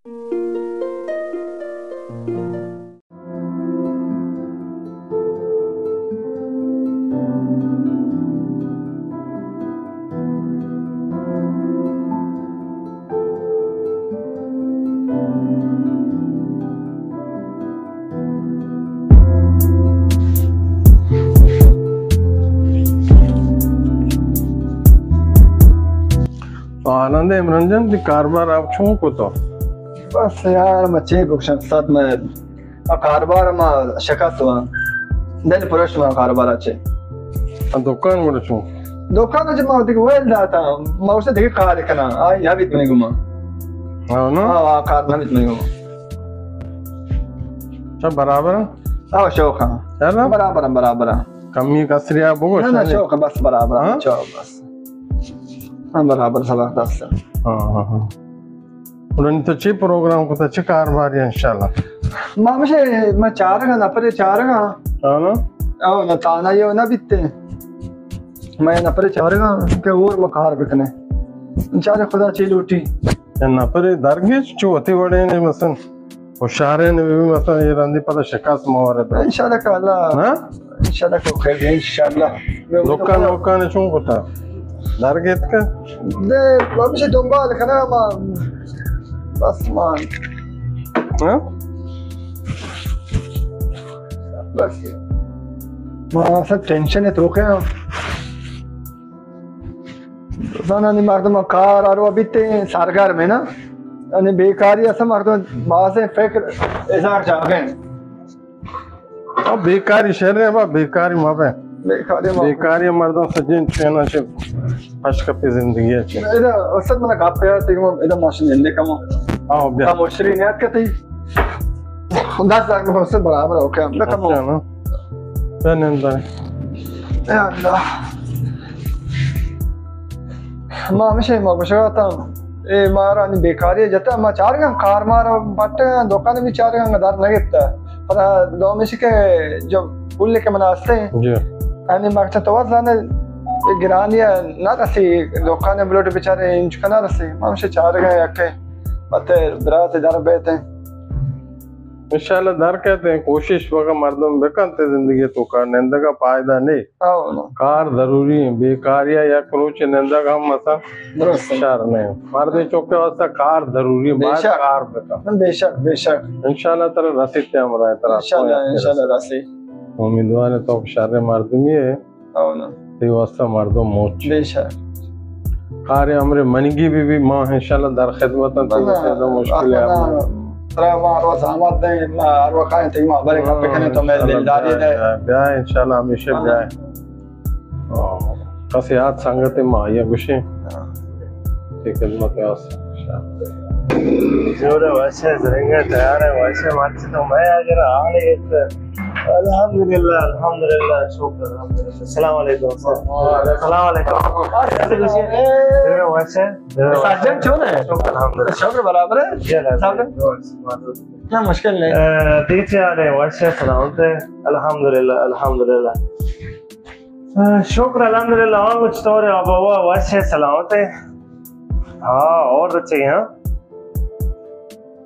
آنند عمران جان، تئی کاروبار آپ چون کتو؟ بس یار، ما چے بگشاں، صد ما آ کاروبار ما شکست ہوا۔ دل پرشت ما کاروبار چے۔ آ دکان گڑا چون؟ دکان چے ما دیگه ویل داتا، ما اسے دیگه کار کنا، آ یا بیت منی گما۔ ہاں نا؟ ہاں، آ کار نہ بیت منی گما۔ سب برابر ہیں؟ آ شوق ہاں۔ چلو۔ برابر ہیں، برابر ہیں۔ کمی کسری آ بگوش، نہ، نہ، شوق بس برابر ہیں، ہاں؟ شوق بس۔ ہاں، برابر زبردست۔ ہاں، ہاں، ہاں۔ گڑا نی تو چی پروگرام کتا، چی کاروباری انشاءاللہ؟ ما مشے، ما چارگا، نفر چارگا۔ ہاں نا؟ او، نہ تانا یو نہ بیتے۔ ما نفر چارگا کہ اور ما کار بکنے۔ انشاءاللہ خدا چی لوٹی۔ یا نفر درگیج چو وتی وڑے نے مثلاً۔ ہوشیاریں نہ بی، مثلاً اے رندی پدا شکست مہ ورے۔ انشاءاللہ کہ اللہ، ہاں؟ انشاءاللہ کہ خیر، انشاءاللہ۔ دکان، دکان چون کتا؟ در گیت کا؟ دے، ہمیشہ دنبال کنا ما، بس ما۔ ہاں؟ بس۔ ما سب ٹینشن ہے تو کیا؟ زانانی مردم کار اروا بیتے سرگرم ہے نا، یعنی بیکاری اصلا مردم بازیں فکر ہزار جاگہ ہیں۔ اب بیکاری شر ہے، با بیکاری ما بے۔ بیکاری ما بیکاری مردم سجن چینا چے پش کپی زندگی ہے چے۔ ادا استاد منا گپ ہے، تیگم ادا ماشین جندے کم۔ آؤ بیا۔ ہم مشتری نیت کتی۔ دس ہزار میں سے برابر ہو کیا؟ نہ کمو۔ اچھا نا۔ پہ نندہ۔ اے اللہ۔ ما ہمیشہ ما گوشگا تا، اے مارا نی بیکاری جتا، ما چارگا کار مارا بٹگا، دکان بھی چارگا در نہ گتا۔ پدا دومیش کہ جو پول کہ منا ہستے، جی۔ یعنی مقصد تو زانے گرانی نہ رسی، دکان بلوٹ بیچارے انچ کنا رسی۔ ما ہمیشہ چارگا یکے پتر برات در بیتے۔ انشاءاللہ در کئیت، کوشش بکن مردم بکنت زندگی توکا، نندگا فائدہ نی۔ ہاں۔ کار ضروری ہے، بیکاری ء یک روچ نندگ ہم مثلاً درست ہے۔ شر نی۔ مردے چکے واسطہ کار ضروری ہے، بے باید شک۔ کار بکن۔ بے شک، بے شک۔ انشاءاللہ ترا رسیت ہمراہ ترا۔ انشاءاللہ، انشاءاللہ رسی۔ امیدوار ہے تو شر مردمی ہے۔ او نا۔ تئی واسطہ مردم موچ۔ بے شک۔ کار امر منگی بی بی، ما انشاءاللہ در خدمت ہیں، تئی بلے، واسطہ مشکل ہے۔ ترا ما ہر وقت زحمت دیں، ما ہر وقت کائیں، تئی ما بلے گپ کنیں، تو میں انشاءاللہ دلداری بیا، دے۔ بیا، بیا، انشاءاللہ ہمیشہ ہاں۔ بیا۔ او، کسی یاد سنگت ما آئیے گوشیں۔ ہاں۔ تئی خدمت ہے۔ جوڑ ہے، وش ہے، زرنگ ہے، تیار ہے، وش ہے، مرچی تو میں اگر آنے گئے تو الحمدللہ، الحمدللہ، شکر، الحمدللہ۔ السلام علیکم۔ السلام علیکم۔ جوڑ ہے، وش ہے۔ سجن چون ہے؟ شکر، الحمدللہ۔ شکر برابر ہے۔ جی، الحمدللہ۔ سجن؟ کیا مشکل نہیں۔ اے، تئی چے حال ہے؟ وش ہے، سلامت ہے؟ الحمدللہ، الحمدللہ۔ اے، شکر، الحمدللہ۔ اور کچھ تو رہے، بابا، وش ہے، سلامت ہے؟ ہاں، اور اچھے ہیں؟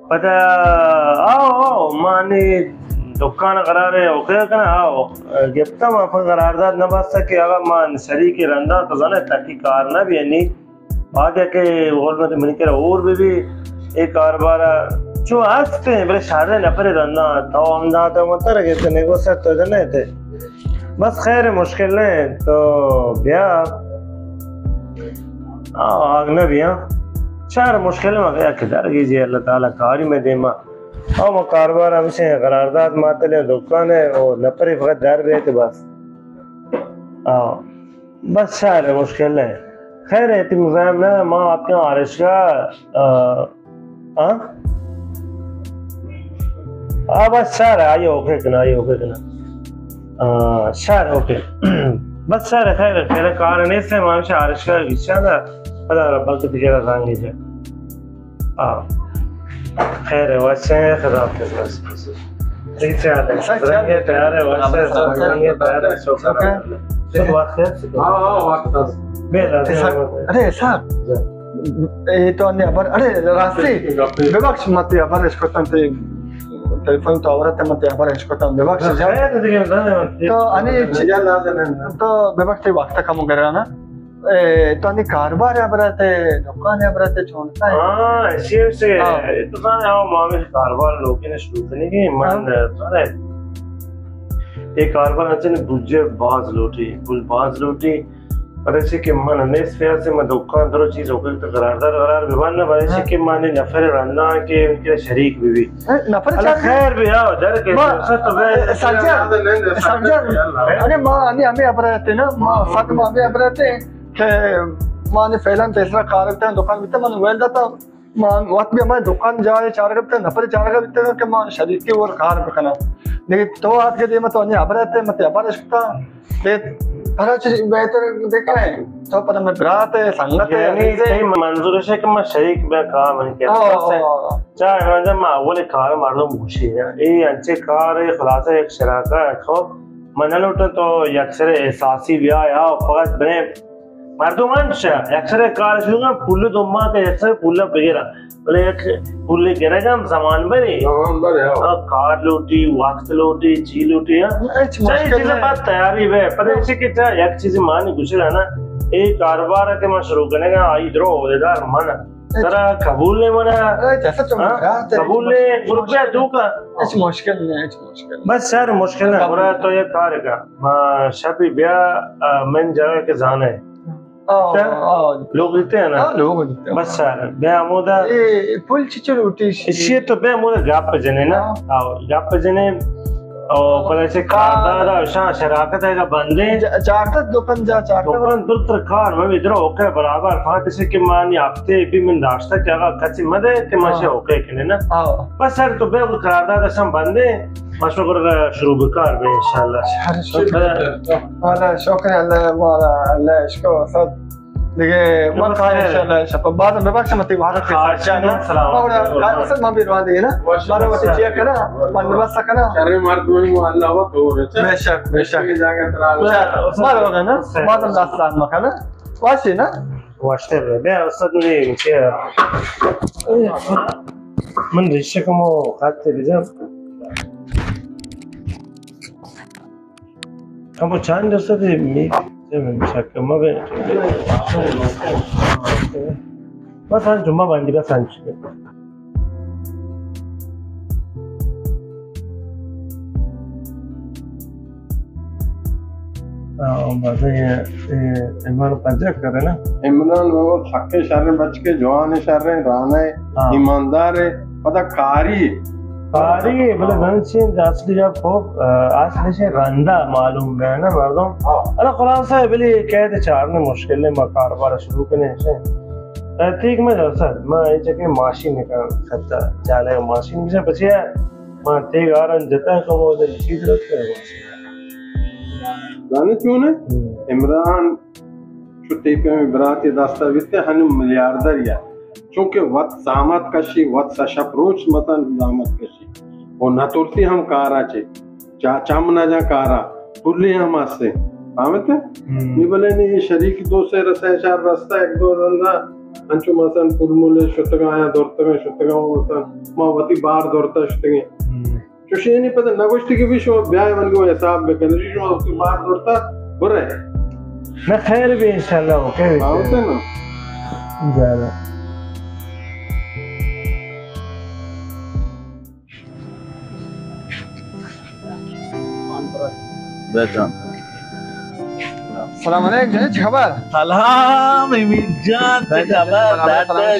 پدا، آؤ، آؤ، ما نی دکان قرار ہے، اوکے کنا، آؤ۔ گپتا ما پہ قرارداد نہ بستا کہ اگر ما شریک رندا تو زانے تاکہ کار نہ بھی نی۔ آگے کہ غربت منی کرا اور بھی بھی اے کاروبار چو ہست ہیں، بلے شہر نفر رندا تو ہم دا تو متر گئے تو نیگو سر تو جنے تھے۔ بس خیر، مشکل نہیں تو بیا۔ آ، آگ نہ بیاں۔ شہر مشکل ما گیا کہ در گیجی اللہ تعالی کاری میں دیما۔ او ما کاروبار ہمشہ قرارداد ماتلے دکان ہے، او نپری فقط در بیت بس۔ آ، بس شہر مشکل ہے۔ خیر ہے، تم مزاحم نہ، ما آپ کے آرش کا، آ، ہاں؟ آ، بس شہر ہے، آئیے اوکے کنا، آئیے اوکے کنا۔ آ، شہر اوکے۔ بس شہر ہے، خیر ہے، خیر ہے، کار نہیں سے، ما ہمشہ آرش کا گشان دا، پدا بلکہ دیگر رنگی جائے۔ آ۔ خیر ہے، وش ہے، خدا حافظ، وش۔ ٹھیک ہے، رنگ ہے، تیار ہے، وش ہے، رنگ ہے، تیار ہے، شکر ہے۔ شکر۔ ہاں، ہاں، وقت ہے۔ بے لازم۔ ارے صاحب، جی۔ اے تو انی ہبر، اڑے راستی، ببخش، من تئی ہبر اشکتاں، تئی ٹیلیفون تو ہبر ات، من تئی ہبر اشکتاں، ببخش جان۔ خیر دیگہ، نہ، نہ، تو انی چ-، تو ببخش، تئی وقت کم گرانا۔ اے، تو انی کاروبار ہبر ات، دکان ہبر ات، چون تا؟ ہاں، ایشی، ایشی۔ ہاں۔ اے تو زانے، ہاں، ما ہمے کاروبار لوگے نے شروع کنگی، من، ہاں۔ زانے، اے کاروبار انچنے بودجہ باز لوٹی، پول باز لوٹی۔ پدا چہ کہ من ہمے سیاست، من دکان درو چیز اوکے تو قرارداد قرار ببن نہ، پدا چہ ہاں۔ کہ من نفر رندا کہ ان کے شریک بی بی۔ ہاں، نفر اللہ چاہیے۔ خیر بیا، در کے ما-، تو بے سرجان، سرجان، ارے ما انی ہمے ہبر ات نا، ما فقط ما ہمے ہبر ات کہ ما انی فعلاً تیسرا کار ات، دکان بیتا، من ویل داتا۔ ما وت بیا ما دکان جاہ چارگا بیتا، نفر چارگا بیتا کہ ما شریکی اور کار بکناں۔ لیکن تو آتکے دیما تو انی ہبر ات، مت ہبر اشکتا۔ بے-، ترا چی بہتر دیکھا ہے؟ تو پدا مئے برات ئے، سنگت ئے، یعنی عزیز ئے۔ تئی منظور ہے کہ ما شریک بیا کار من کیا؟ ہاں، بس ہے۔ ہاں، ہاں۔ چا عمران جان، ما اول کار مردم گوشی ہے۔ اے انچے کار ہے، خلاصہ یک شراکت ہے۔ خب، من نہ لوٹاں تو یک سر احساسی بیا یا فقط بنے مردم انت شہ، یک سر کار شروع کن، پول دو ماہ کہ یک سر پول بگیرا۔ بلے یک پول گرگ ہم زمان برے۔ زمان برے، ہاں۔ ہاں، کار لوٹی، وقت لوٹی، چی لوٹی، ہاں۔ ہچ چاہے مشکل چیز نہیں۔ بات تیاری بے، پر ایسے کہ چا یک چیز مانی گوشگ نا، اے کاروبار کہ ما شروع کنگا، آئی درو عہدیدار من۔ ترا قبول نے منا؟ اے، جیسا تم ہاں؟ چاہتے ہیں۔ قبول نے، روپیہ دو کا؟ ہچ مشکل نہیں، ہچ مشکل نہیں۔ بس سر، مشکل نہ، قبول برا نہیں۔ تو یہ کار کا۔ ما شپی بیا، آ، من جگہ کے زانے۔ آ، چا؟ آ۔ لوگ دیتے ہیں نا؟ ہاں، لوگ دیتے ہیں۔ بس سر، بیا مودا۔ اے، پل چچو روٹی شی؟ اشی تو بیا مودا گپ جنے نا؟ ہاں۔ آؤ، گپ جنے۔ او، پدا چہ کاردار ءَ شاں شراکت ءَ بندیں۔ جا-، چارتہ دکان جا، چارتہ۔ دکان درتر کار، من ادھر اوکے برابر، فقط اسے کہ مانی ہفتے بھی من داشتہ کہ اگا کچی مدے کہ ما ہاں۔ شے اوکے کنے نا۔ ہاں۔ بس سر تو بے قرارداد اساں بندیں، ما شو کر شروع بکار بے انشاءاللہ۔ شر، شر۔ والا شکر اللہ، والا اللہ اشکو سب۔ دیگه ما خیر۔ کار انشاءالله شپ بعد ببخش متی وارد خیر۔ سلام۔ ما وڑا اسد ما بیر وان دیگه نا۔ بارو وتی چیا کنا، بندوبست کنا۔ شر مردمی مو اللہ و تو رچا۔ بے شک، بے شک۔ جاگہ ترا۔ ما وڑا نا، بعد دست دان مکنا۔ واشی نا؟ واشتے بے۔ بے استاد نے چیا۔ من رشتہ کمو خط بجا۔ ہمو چاند درصد می چه من شک ما به بس انچو ما باندی بس انچو۔ آه، بس یہ، یہ عمران پنجاب کرے نا؟ عمران بابا حق شر بچ کے جوان شر رانا ہاں۔ ایماندار پدا کاری۔ کاری، بلے من چین اصلی جا خوب، آ، اصلی چین رندا معلوم بے نا مردم۔ ہاں۔ الا خلاصہ بلی قید چارنے مشکل ہے، ما کاروبار شروع کنے سے۔ آ، ٹھیک میں جا سر، ما اے چکے ماشین نکال سکتا، چالے ماشین بھی پچھے ہے، ما تیگ آرن جتا کمو دل چیز رکھتے ہیں۔ زانے چون ہے؟ ہم۔ عمران چو تئی پیمیں براتے دستا بیتے، ہنو ملیاردر یا۔ چونکہ وت زحمت کشی، وت سشپ روچ متن زحمت کشی۔ و نہ ترسی ہم کارا چے۔ چا-، چم نہ جا کارا۔ پلی ہم ہستے۔ فہمتے؟ ہم۔ نی بلے نی شریک دو سے رسے چار رستہ ایک دو رندا۔ انچو مثلاً پل ملے شتگا یا دورتگا شتگا مثلاً۔ ما وتی بار دورتا شتگے۔ ہم۔ چوشیں پتہ نہ گوشتی کہ بھی شما بیائے من کو حساب بکن، جی شما وقتی بار دورتا برے۔ نہ خیر بھی انشاءاللہ، اوکے بھی۔ باوتے نا۔ زیادہ۔ بیٹھا۔ سلام علیکم جی، چه خبر؟ سلام امید جان، چه خبر؟ برابر، سلام،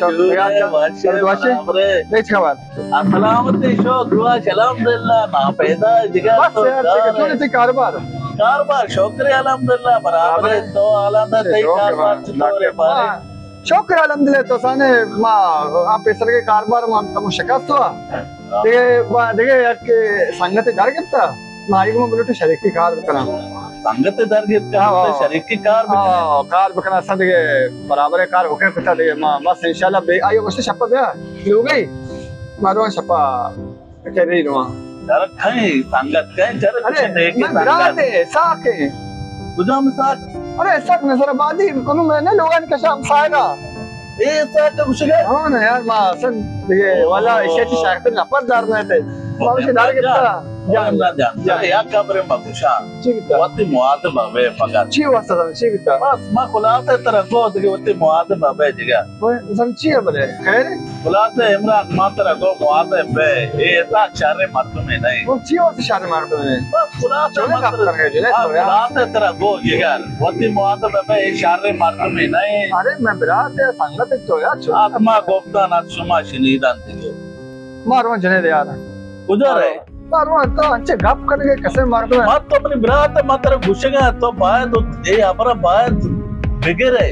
شکر، ماشاءاللہ، برابر۔ چه خبر؟ سلامتی شو، دعا، الحمدللہ، نا پیدا، دیگه بس تو یار، کار دیگه چون ہے؟ تئی کاروبار؟ کاروبار، شکر الحمدللہ، برابر برابر۔ تو حالا تئی کاروبار چطور ہے؟ شکر الحمدللہ، تو سانے ما، آ پیسر کے کاروبار ما کم شکست ہوا۔ دیگه، دیگه یک سنگت در گپتا۔ ما ایگو من بلوٹو شریکی کار بکناں۔ سنگت در گپتا، ہاں، ہاں۔ شریکی کار بکناں۔ ہاں، کار بکناں، اصلاً دیگه برابر کار اوکے کتا دیگه۔ ما بس انشاءاللہ بے، آئیو گوشت شپا بیا، لوگئی۔ ما روان شپا کری روان۔ چرا کہیں سنگت کہیں، چرا ارے، کچھ دیکھے من سنگت۔ برات ہے، ساک ہے۔ کجام ساک؟ ارے، ساک نظر آبادی، کنو میں نے لوگان کشا ہم سائے گا۔ اے ساعت گوشگا؟ ہاں نا یار، ما اصلاً دیگہ والا ایشی چی شاکر نفر دار نہ تے۔ ما اسے دار گپتا۔ جان، عمران جان، جان۔ یک خبرے ما گوشاں۔ چی بیتا؟ وتی مواظب بے فقط۔ چی واسطہ زن، چی بیتا؟ بس، ما خلاصہ ترا گو دیگہ وتی مواظب بے دیگہ۔ وہ زن چی ہے بلے؟ خیر ہے؟ خلاصہ عمران، ما ترا گو مواظب بے۔ اے تا شر مردمے نہیں۔ وہ چی واسطہ شر مردمے نہیں؟ بس خلاصہ چلے ما گپ ترا، کر گئے جلے ہاں، تو یار۔ خلاصہ ترا گو جگر۔ وتی مواظب بے، اے شر مردمے نہیں۔ ارے میں برات ہے، سنگت تو یار، چلے۔ آتما گفتن از شما شنیدن دیگہ۔ مارو جنے دے یار۔ کجا رہے؟ مارو تو انچے گپ کنگے کسے مردم ہے۔ ما تو اپنی برات ہے، ما ترا گوشگا، تو باید اے ہبرا باید بگرے۔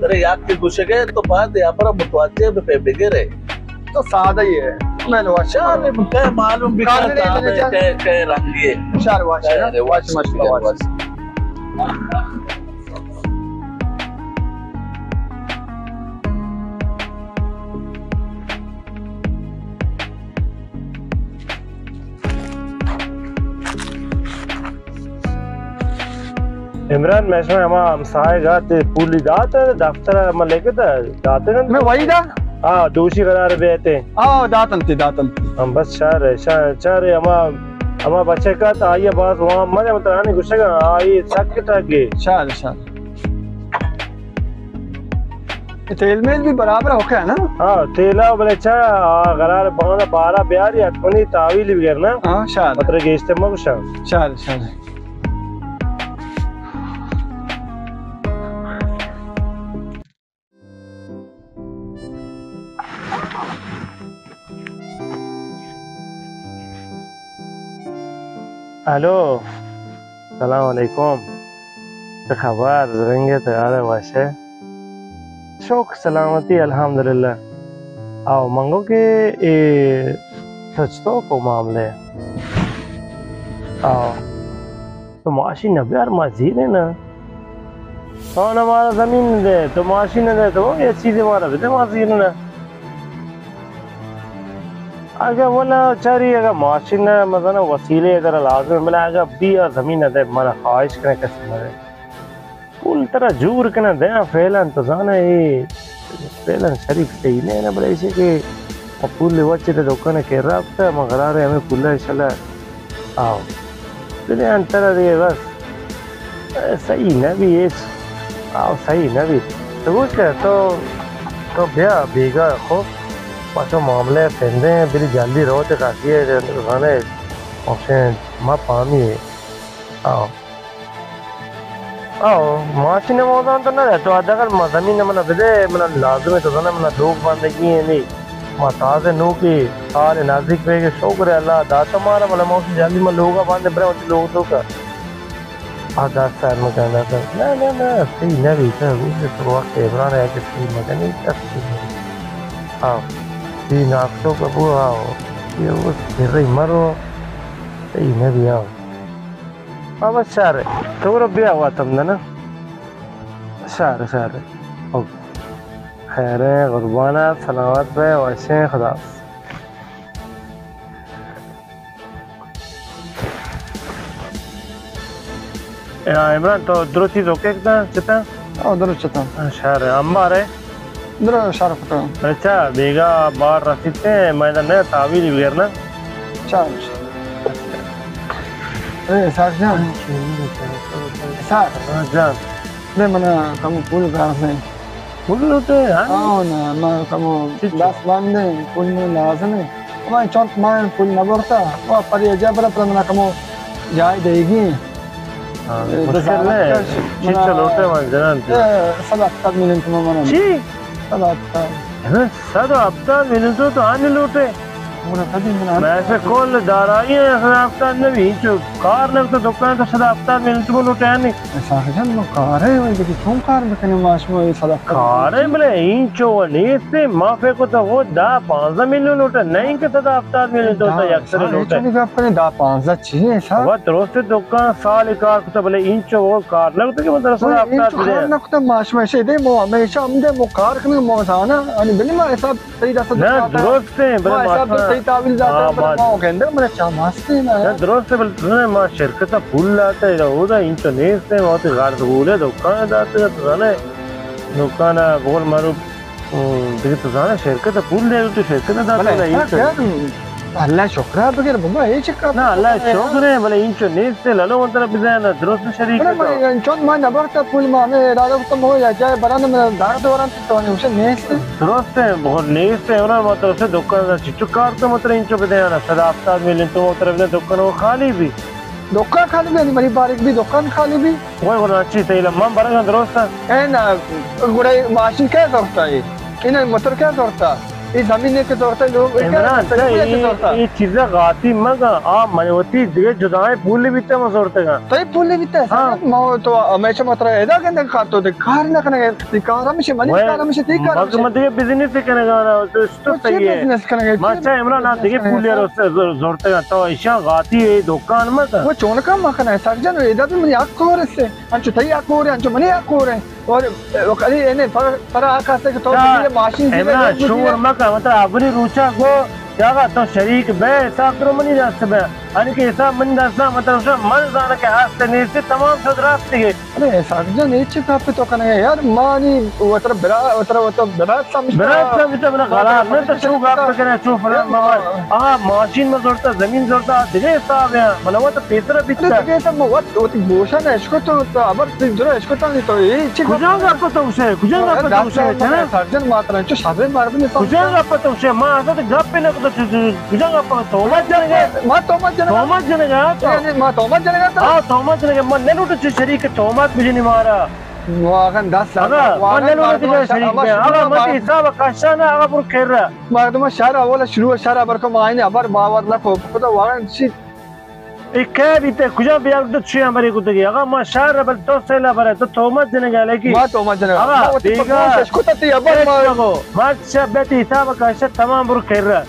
ترے یاد کے گوشگے، تو باید اے ہبرا متوجہ بے، بگرے۔ تو سادہ ہی ہے۔ میں نواز شاہ۔ کالے کئے معلوم بھی کالے کئے نہیں صاحب ہے، جان۔ کئے، کئے رنگی ہے۔ شاہ واش ہے۔ کئے واش، ماشاءاللہ واش۔ عمران، میں شما ہما ہمسائے گا تے پولی دات، دفتر میں لے کے دا، داتے نا؟ میں وہی دا؟ ہاں، دوشی قرار بیتے۔ ہاں، داتن تے، داتن تے۔ ہم بس شہر ہے، شہر، شہر ہے، ہما، ہما بچے کا تا آئیے باز وہاں مدے مترانی گشگا، آئی سک ٹگے۔ شہر، شہر۔ تیل میل بھی برابر ہو گیا نا؟ ہاں، تیلا بلے چا، آ، قرار بہانا بارہ بیاری، اتمنی تاویلی بگر نا۔ ہاں، شہر۔ متر گیشتے مگشا۔ شہر، شہر۔ الو، سلام علیکم۔ چہ خبر؟ زرنگے، تیار ہے، وش ہے؟ شوق سلامتی، الحمدللہ۔ آؤ، منگو کہ اے سچ تو کو معاملے؟ آؤ۔ تو ماشین نہ بیار، ما زیرے نا۔ تو نہ مارا زمین دے، تو ماشین نہ دے، تو یہ چیزیں مارا بدے، ما زیرے نا۔ اگہ ولا چاری، اگہ ماشین نہ مزنہ وسیلے اگر لازم بلا، اگہ بیا زمین نہ دے، منا خواہش کرے کسی مرے۔ پول ترا جور کناں دیاں فعلاً، تو زانے اے فعلاً شریک صحیح نہ، نہ، بلے ایشی کہ پول وچ تے دکان کے رابطہ، ما قرار ہے ہمیں پول انشاءاللہ آؤ۔ دلے انتر دے بس۔ اے صحیح نہ بھی، اے آؤ صحیح نہ بھی۔ تو گوش کر، تو، تو بیا بیگا خو، پاسو معاملہ سندے، بری جلدی رو تے کاسی ہے، زانے، اوشن، ما پامی ہے۔ آؤ۔ آؤ، ماشین موزان تو نہ، تو حداقل ما زمین منا بدے، منا لازم ہے، تو زانے منا لوگ بندگی ہے نہیں۔ ما تازہ نوکی سال نزدیک پہ کہ شکر ہے اللہ داتا مارا، بلے ما جلدی ما لوگا باندے برا وتی لوگ تو کا۔ آ دس سال مکان داتا۔ نہ، نہ، نہ، صحیح نہ بھی، تو وقت عمران ہے کہ صحیح مکانی، کس صحیح نہ بھی۔ آؤ، صحیح ناکتو کبو آؤ۔ یہ وہ سرئی مرو، صحیح نہ بھی آؤ۔ بابا شر، تو برو بیا واتم دنا۔ شر، شر۔ او، خیر ہے، قربان، سلامت بے، وشیں، خدا حافظ۔ یا عمران، تو درو چیز اوکے کتا، چتا؟ او، درو چتا۔ شر، انبار ہے؟ درو شر کتا۔ اچھا، بیگا بار رسیتے، میں دا نیا تعویل بغیر نا۔ چار۔ اے، ساک جان۔ ساک۔ ہاں جان۔ دے منا کم پول کار سے۔ پول لوٹے، ہاں؟ ہاں نا، ما کم چچو؟ دس باندے، پول میں لازم ہے۔ ما چونت ما پول نہ برتا، وہ پر یہ جبر پر منا کمو جائے دے گی۔ ہاں، اے، مشکل بس نہیں۔ آ، چیز منا، چلوٹے وان جنان تے۔ اے، سد ہفتاد میلیون تومن منا۔ چی؟ سد ہفتاد۔ ہمیں سد ہفتاد میلیون تو، تو آنے لوٹے۔ منا کدی منا۔ میں سے کل دارائیاں سد ہفتاد نہ بھی، چو کار نہ تو دکان تو سد ہفتاد میلیون تو لوٹے آنے۔ ساک جان، ما کار ہے، وہی دیکھی چون کار بکنے، ما شما یہ سد ہفتاد کار ہے، بلے اینچو وہ نیست، ما فکر کو تو وہ دہ پانزدہ میلیون لوٹے، نہیں کہ سد ہفتاد میلیون تو، تو یک سر لوٹے۔ چونی گپ کنے، دہ پانزدہ چیز ہے سر۔ وہ درست دکان سال کار کو تو، بلے اینچو وہ کار نہ تو کہ مطلب سد ہفتاد کار نہ تو، ما شما سے دے، مو ہمیشہ ہم دے، مو کار کنے، مو زانا، یعنی بلے ما حساب صحیح دست نہ، درست ہے، بلے ما حساب تو صحیح تعویل داتا، ہاں، بلے ما گندے، بلے چا ماستے نا۔ نہ، درست ہے، بلے تو نے ما شرکت پول لاتا ہے، وہ دا اینچو نیست ہے، ما تو غرض بولے، دکان داتے، تو نے دکان بول مارو او، دگہ تو زاناں شرکت ءَ پول دے، تو شرکت ءَ دات بلے، بلے، انچو۔ اللہ شکر ءَ بگر بابا، اے چکا نہ، اللہ شکر ہے، بلے انچو نیست، لالو من ترا بدیاں، درست شریک بلے، تو۔ من چون ما نبرتا پول، ما ہمیں ارادہ کتا مو یا جائے بران، من دار دوران تو نے اسے نیست۔ درست ہے، بہت نیست ہے، نا، ما تو اسے دکان دا چچو کار تو متر انچو بدیاں، نا، صد ہفتاد میلیون تو متر بدیاں، دکان وہ خالی بھی۔ دکان خالی بھی، یعنی منی بارک بھی دکان خالی بھی۔ وای، گڑا چی تئی علم؟ من برگاں درست ءَ؟ اے نا، گڑا اے ماشین کئے زرتا اے؟ اے نا، موٹر کئے زرتا؟ اے زمین کہ زرتا، لوگ اے کئے عمران، زرتا؟ تو اے اے، زرتا؟ اے چیزا غاتی مگا۔ آ، من وتی دگہ جدائیں پولی بیتا، من زرتگا۔ تئی پولی بیتا؟ ہاں۔ ما تو ہمیشہ متر ادا گندگ کار تو دے، کار نہ کنگے، تئی کار ہمیشہ منی وای، کار ہمیشہ تئی کار مگ ہمیشہ۔ من دگہ بزنس کنگا نا، تو تو تو چی صحیح ہے۔ بزنس کنگے؟ ما چی چا عمران، آ بزنس دگہ کنگے؟ پولی رو زرتگا، تو ایشاں غاتی اے دکان مگا۔ وہ چونکا مکنہ، سک جن، ادا بھی منی حق ہو رسے۔ انچو تئی حق ہو رہے، انچو منی حق ہو رہے۔ اور، اور کدی اے نہیں، پر، پر آ کہتے کہ تو اچھا، یہ ماشین سے عمران، لوگ شور مکن، مطلب، ابری روچا گو، کہ آقا تو شریک بے، حساب تو منی دست بے۔ ان کہ حساب منی دست نہ، مطلب، شو من زانہ کہ ہست نیست، تمام شد راست دیگه۔ ارے، اسحاق جان، اے چی گپ تو کنگے یار؟ مانی وتر برا، وتر، وتر برا سمجھتا۔ برا سمجھتا، بنا غلط نہ تو چو گپ کرے، چو فلان بابا۔ آ، ماشین ما زورتا، زمین زورتا، دگہ حساب ہے۔ منا وت پیسر بیتا۔ ارے، دگہ حساب ما وت، وت گوشا نہ اشکو تو، تو ابر درا اشکو تو، تو اے چی گپ؟ کجا گپ تو اسے؟ کجا گپ تو اسے؟ اسحاق جان، ما ترا چو شر مردم سمجھتا۔ کجا گپ تو اسے؟ ما اسا تو گپ نہ کتا۔ کجا گپا؟ تہمت جنگا؟ ما تہمت جنگا؟ تہمت جنگا تو؟ یعنی ما تہمت جنگا تو؟ آ، تہمت جنگا۔ من نہ لوٹو چہ شریک تہمت بجنی مارا۔ واقعاً دست آقا، واقعاً من نہ لوٹو مردم چہ شریک آقا، متی حساب کشا نا، آقا، برو کرا۔ مردم شہر اولا شروع، شہر ابر کو، ما آئین ابر باور نہ کو۔ خدا واقعاً چی؟ اے کئے بیتے؟ کجا بیار کتے؟ چی ہمبرے کتے گی؟ آقا، ما شہر بل تو سیلا برے، تو تہمت جنگا لگی۔ ما تہمت جنگا۔ آقا، ما وتی بیگا پکوشش کتا تی ابر ما۔ ما شب بیتی حساب کشا، تمام برو کرا۔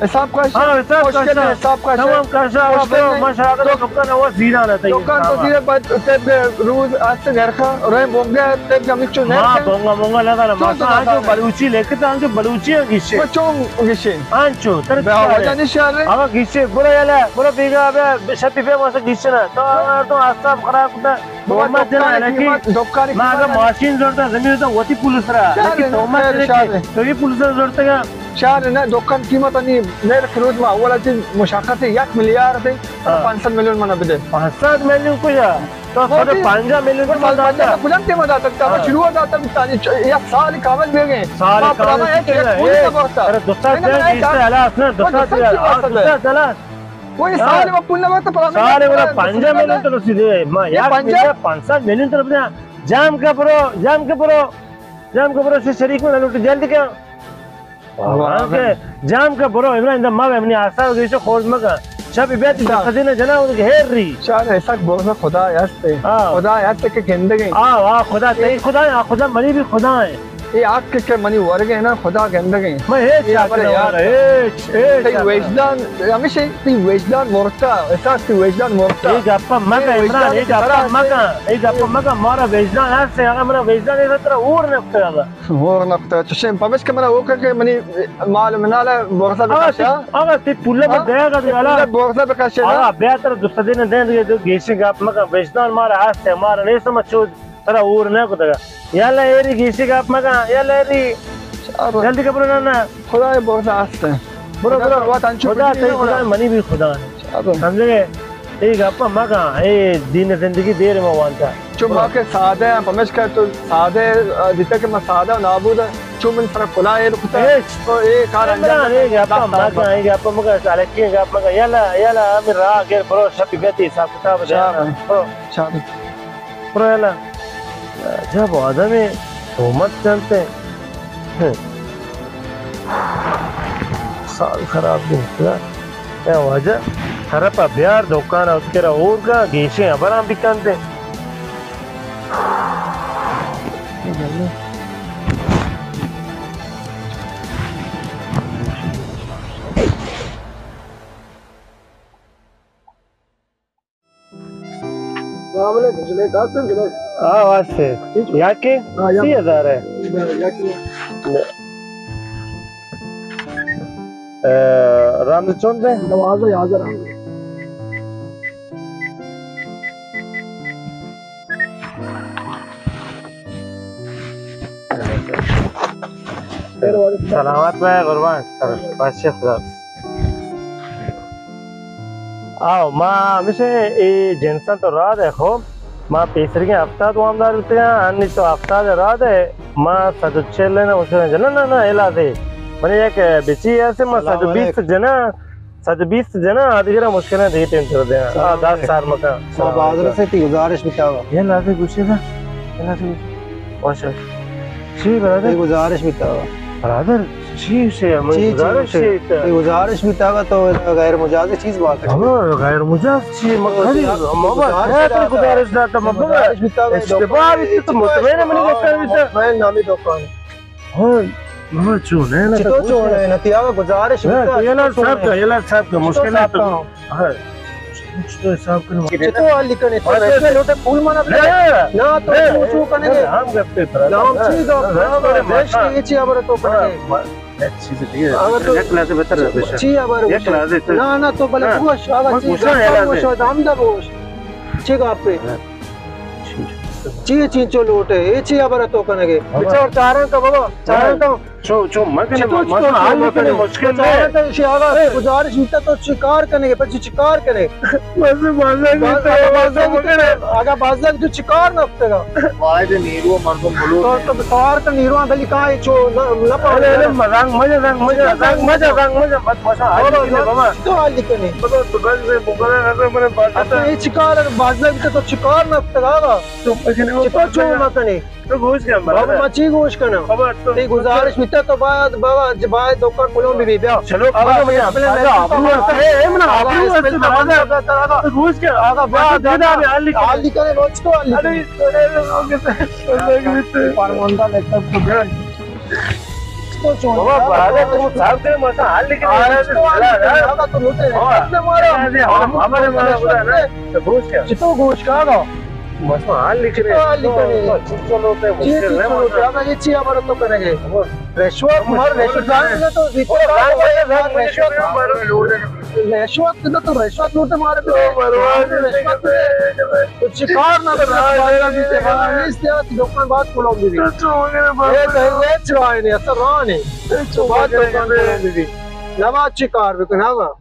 حساب کش؟ ہاں، حساب مشکل کش۔ ہے، حساب کش۔ تمام کش، آقا، مشکل برو، ہے۔ ما شاگرد تو دکان آواز زیران ہے، دکان تو زیران، بعد تب روز آست نرخا، رہے بونگے، تب ہم چو نرخ۔ ہاں، بونگا، بونگا لگا نا، تو ماسا تو آنچو بلوچی لکھتا، آنچو بلوچی ہم گیشے۔ وہ چون گیشے؟ آنچو، تر بے وجہ نہیں شہر ہے۔ آقا گیشے، برو یلا، برو بیگا، بے شپی بے ماسا گیشے نا۔ تو آقا تو اعصاب خراب کتا۔ بابا، تہمت جنگ دکان لگی۔ قیمت، دکان ما اگر قیمت ماشین زورتا، زمین زورتا، وتی پول سرا۔ شہر لگی ہے، تہمت خیر، جنگ شہر لگی۔ ہے۔ تو یہ پول سرا زورتا گا؟ شہر نہ، دکان قیمت انی نرخ روز ما اولا چیز مشخص ہے، یک میلیارد ہے، ہاں۔ پانچ سد میلیون منا بدے۔ پانچ سد میلیون کجا؟ تو سد پنجاہ میلیون تو من داتا۔ کجام ٹیم داتا؟ تو ہاں۔ شروع داتا بیتا، یک سال کامل بیگے۔ سال کامل بیگے۔ ارے دو سد دے، بیس ہلاس نا، دو سد دے، ہاں، دو سد ہلاس۔ کوئی ہاں۔ سال ما پول نہ وقت پر سال والا پنجاہ میلیون تو رسیدے، ما یک میلیارد پانچ سد میلیون تو رسیدے۔ جام کا برو، جام کا برو، جام کا برو سے شریک میں لوٹ جلد کیا؟ واہ۔ جام کا برو، ابراہیم دا ما منی آسا گیشو خورد مگا۔ شب بیت اچھا۔ خزینہ جنا ہو کہ ہیر ری۔ شاہ ایسا بہت خدا ہستے۔ ہاں۔ خدا ہستے کہ گندگے۔ ہاں، ہاں، خدا تئی خدا ہے، ہاں، خدا منی بھی خدا ہے۔ اے حق کہ منی ورگ ہے نا، خدا گندگ ہے۔ من ہچ اے حق نہ ورگ، ہچ، ہچ تئی حق نہ۔ وجدان، ہمیشہ تئی وجدان مرتا، احساس تئی وجدان مرتا۔ اے گپا مگا عمران، اے گپا مگا، اے گپا مگا، مارا وجدان ہست، اگر مارا وجدان ہے، ترا اور نہ کتا۔ اور نہ کتا، چشم، پمش کہ منا اوکا کہ منی مال منال بورسا بکشا۔ آگا تی پولا دیا گا، پولا بورسا بکشا۔ آگا بیا ترا دوست دین دین دے، گیشے گپ مگا، وجدان مارا ہست، مارا نہیں سمجھ چود۔ ترا اور نہ کتگا۔ یلا ایری گیشی گپ مگا، یلا ایری۔ شاباش۔ جلدی کا برو، نہ، نہ۔ خدا بہت آست ہے۔ برو، خدا برو۔ وات انچو خدا بجنی تئی نہ خدا، منی بھی خدا ہے۔ شاباش۔ سمجھے؟ اے گپ مگا، اے دین زندگی دیر ما وانتا۔ چو ما کہ سادہ ہیں، پمش کر تو سادہ، آ، دیتا کہ ما سادہ و نابود ہیں۔ چو من سر کلا ایر کتا۔ اے تو اے کار انجام عمران، اے گپ مگا، اے گپ مگا، سالکی گپ مگا۔ یلا، یلا، ہمیں راہ گر برو، شپی گتی حساب کتاب دے۔ شاباش۔ برو۔ شاباش۔ برو یلا۔ عجب آدمے، تہمت جنتے۔ سال خراب دے۔ اے واجہ، طرف بیار دکان ءَ اتکرا اورگا گیشیں ہبراں بکنتے۔ السلام علیکم، جنید قاسم، جنید۔ ہاں، واسطے۔ ٹھیک ہے۔ یا کہ؟ ہاں، یا۔ سی ہزار ہے۔ یا کہ؟ اے، رمز چون دے؟ دوازدہ، یازدہ رمز۔ سلامت بئے قربان. باش خدا. آو، ما ہمیشہ اے جنساں تو راہ دے خو. ما پیسرگیں ہفتاد وامدار بوتگاں، انی تو ہفتاد راہ دے، ما صد و چل نہ مشکل جنا. نہ، نہ، الا دے. من یک بچی ایسے ما سلام علیکم. صد و بیست جنا، صد و بیست جنا، آدگر مشکل ہے دیتے انتر دے. سلام آ، دس علیکم. سال مکان. ما بازار سے تی گزارش بتاوا. یہ لازم گوشے دا. یہ لازم گوشے. ماشاءاللہ. چی برادر؟ تئی گزارش بیتا. برادر، چی شے؟ من چی، چی گزارش شے؟ شے؟ تئی گزارش بیتا تو غیر مجاز چیز بات ہے. ہاں، غیر مجاز چی؟ تو مکھری، گزارش، مبا، گزارش خیر بیتا. گزارش داتا، مبا. گزارش بیتا، اشتباہ بیتا، تو مطمئن ہے منی دکان بیتا؟ مطمئن نامی دکان. ہاں، ہاں، چون ہے نا، چطور تو چون ہے نا؟ تیاگا گزارش بیتا، تو یہ لال چطور صاحب چون کا، ہے؟ یہ لال صاحب کا، چطور مشکل ہے صاحب تو. کا؟ ہاں. چطور حساب کنو؟ چطور حال لکھنے؟ تو بس، رشوت لوٹے، پول منا بلے؟ نہ، نہ، تو نہ، چو، چو کنے گے؟ نہ، ہم گپتے ترا. نہ، ہم چی گپ؟ ہاں، ہاں، ہاں، رشوت ہاں. یہ چی خبر تو کنے گے؟ ہاں، یک چیز دیگه. اگر تو یک لحظه بتر بشه. چی خبر یک بشه؟ لحظه تو. نہ، نہ، تو بلے ہاں. بگوش، اگر من چی گوشاں گپ یک لحظه. بگوش، دم دا بگوش. چی گپ ہے؟ ہاں. چی چینچو لوٹ ہے؟ یہ چی خبر تو کنے گے؟ بابا. بچار چارن کا بابا، چارن کا. چو، چو، مگن، چطور، ما، چطور، ما، حل چطور کنیں، مگن؟ مشکل تو نہیں. چارن کا، اسی آگا، اے. گزارش بیتا تو چی کار کنے گے؟ پر چی، چی کار کنے؟ بس، بس، بس، بس، بس، بس، اگا بازار تو چی کار نہ کتگا؟ واحد نیرو مردم بلوچ تو، تو کار تو نیرو بلی کائے چو نہ، نہ پانے. ارے، ارے، رنگ مجا، رنگ مجا، رنگ مجا، رنگ مجا، مت مشا، حال بابا، کنیں، بابا. تو حال کنیں. بابا، تو بس سے بکرے، نہ تو میرے بازار. اچھا، یہ چی کار ہے؟ بازار تو چی کار نہ کتگا؟ تو مجھے چطور چو مکنی؟ تو گوش کن، بابا، برادر. ما چی گوش کنم؟ بابا، تو تئی گزارش بیتا تو باید، بابا، ج-، باید دکان پلون بی بی، بیا. چلو، آقا، بابا، من پلون آقا، نہیں آبرو تو ہستے، اے، من آقا، آبرو اس پہ ہستے، تمام برادر. تو بہتر آقا. تو گوش کن. آقا، بیا، آقا، دے دے، دے، حال لکھ. حال لکھ، روچ تو حال لکھ. ارے، ارے، ارے، ارے، ارے. فرماندہ لیکچر تو گیا. تو چون بابا، ہے؟ برادر، تو صاحب کے مسا حال لکھ. آج تو حال لکھ. آقا، تو ہوتے ہیں. بابا، کتنے مارا؟ ارے، ہم، ہمارے مارا برادر. تو گوش کن. چطور گوش کا آقا؟ بس حال لکھنے. تو حال لکھنے. تو چپ چلو تے چی مشکل چی ہے چلو ماشاءاللہ. تے؟ اگر یہ چی خبر تو کریں گے؟ رشوت، مار رشوت دان نہ تو زیتو. رشوت، رشوت نہ تو رشوت لوٹے مارے. برباد رشوت. تو چی کار نہ تو بازار بیتے، بازار نیست یا دکان باز کلوم بی. تو مگر اے تو ریچ رائے نے، اثر رانے. تو باز دکان کلوم بی. نہ باز چی کار بکن، ہاں.